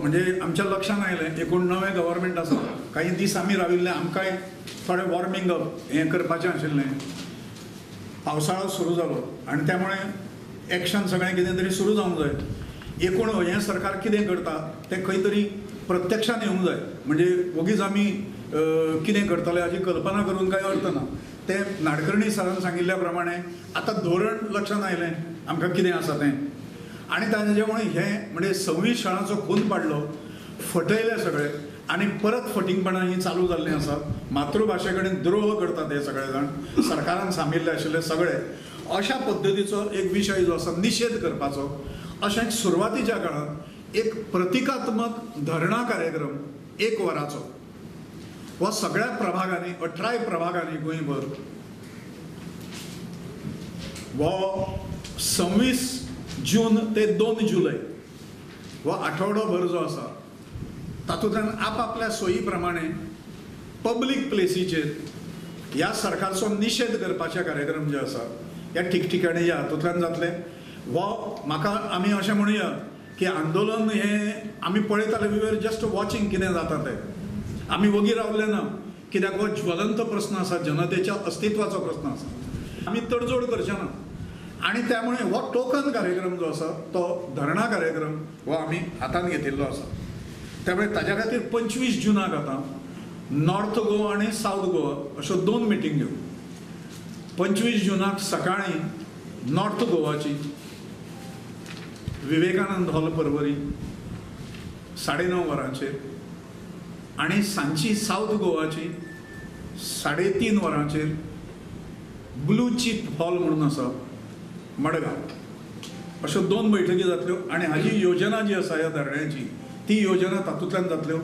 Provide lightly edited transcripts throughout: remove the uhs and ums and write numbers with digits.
म्हणजे आमच्या लक्षांत आयलें एकूण नवें गव्हर्मेंट आसा, काही दीस आमी राविल्ले, आमकांय थोडें वॉर्मिंग अप हें करपाचें आशिल्लें. पावसाळो सुरू जालो आनी त्यामुळे एक्शन सगळें कितें तरी सुरू जावंक जाय. एकूण हें सरकार कितें करता तें खंय तरी प्रत्यक्षान येवंक जाय. म्हणजे वगीच आमी कितें करतले हाची कल्पना करून कांय अर्थ ना. तें नाडकर्णी सरान सांगिल्ल्या प्रमाणे आतां धोरण लक्षांत आयलें आमकां कितें आसा तें. आनी ताजे मुळे हें म्हणजे 26 शाळांचो खून पाडलो, फटयले सगळे आनी परत फटींगपणां ही चालू जाल्लीं आसा. मातृभाशे कडेन द्रोह करतात हे सगळे जाण, सरकारान सामिल्ले आशिल्ले सगळे. अशा पद्दतीचो एक विशय जो आसा निशेध करपाचो, अशें सुरवातीच्या काळांत एक प्रतिकात्मक धरणा कार्यक्रम 1 वराचो हो सगळ्या प्रभागांनी, 18 प्रभागांनी गोंयभर हो 26 जून ते 2 जुलय हो आठवडोभर जो आसा तातूंतल्यान आपापल्या सोयी प्रमाणे पब्लीक प्लेसीचेर ह्या सरकारचो निशेध करपाचे कार्यक्रम जे आसा ह्या ठिकठिकाणी ह्या हातूंतल्यान जातले. हो म्हाका आमी अशें म्हणुया की आंदोलन हें आमी पळयताले, we were just watching कितें जाता तें, आमी वगी रावले ना. कित्याक हो ज्वलंत प्रस्न आसा, जनतेच्या अस्तित्वाचो प्रस्न आसा, आमी तडजोड करचे ना. आनी त्यामुळे हो टोकन कार्यक्रम जो आसा तो धरणा कार्यक्रम हो आमी हातांत घेतिल्लो आसा. त्यामुळे ताज्या खातीर 25 जुनाक आतां नॉर्थ गोवा आनी सावथ गोवा अश्यो 2 मिटिंग्यो. 25 जुनाक सकाळीं नॉर्थ गोवाची विवेकानंद हॉल परवरी 9:30 वरांचेर आनी सांजची सावथ गोवाची 3:30 वरांचेर ब्लू चीप हॉल म्हणून आसा मडगांव, अश्यो 2 बैठकी जातल्यो. आनी हाजी योजना जी आसा ह्या धरण्याची ती योजना तातूंतल्यान जातल्यो.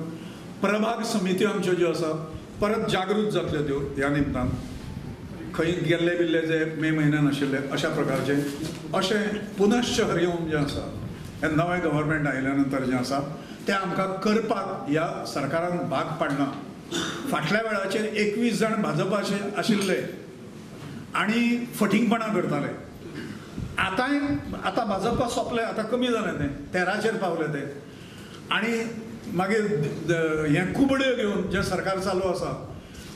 प्रभाग समित्यो आमच्यो ज्यो आसा परत जागृत जातल्यो त्यो ह्या निमतान, खंय गेल्ले बिल्ले जे मे म्हयन्यान आशिल्ले अशा प्रकारचे अशें पुनश्च हरिओम जें आसा हें नवें गव्हर्मेंट आयल्या नंतर जें आसा तें आमकां करपाक ह्या सरकारान भाग पाडना. फाटल्या वेळाचेर 21 जाण भाजपाचे आशिल्ले आनी फटींगपणां करताले. आतांय आतां भाजपा सोंपलें, आतां कमी जालें तें, 13चेर पावलें तें. आनी मागीर हें कुबड्यो घेवन जें सरकार चालू आसा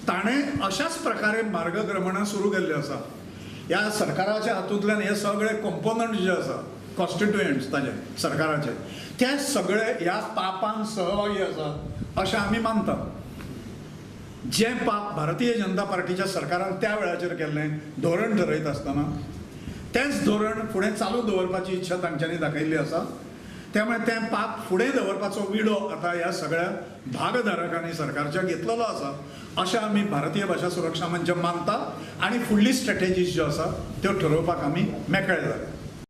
ताणें अशाच प्रकारे मार्गक्रमणां सुरू केल्लें आसा. ह्या सरकाराच्या हातूंतल्यान हे सगळे कंपोनंट जे आसा, कॉन्स्टिट्युएंट्स ताजे सरकाराचे, ते सगळे ह्या पापान सहभागी आसा अशें आमी मानतात. जें पाप भारतीय जनता पार्टीच्या सरकारान त्या वेळाचेर केल्लें धोरण ठरयत आसतना तेंच धोरण फुडें चालू दवरपाची इच्छा तांच्यांनी दाखयल्ली आसा. त्यामुळे तें पाप फुडें दवरपाचो विडो आतां ह्या सगळ्या भागधारकांनी सरकारच्या घेतलेलो आसा अशें आमी भारतीय भाशा सुरक्षा मंच मानता. आनी फुडली स्ट्रेटेजीज ज्यो आसा त्यो ठरोवपाक आमी मेकळे जाले.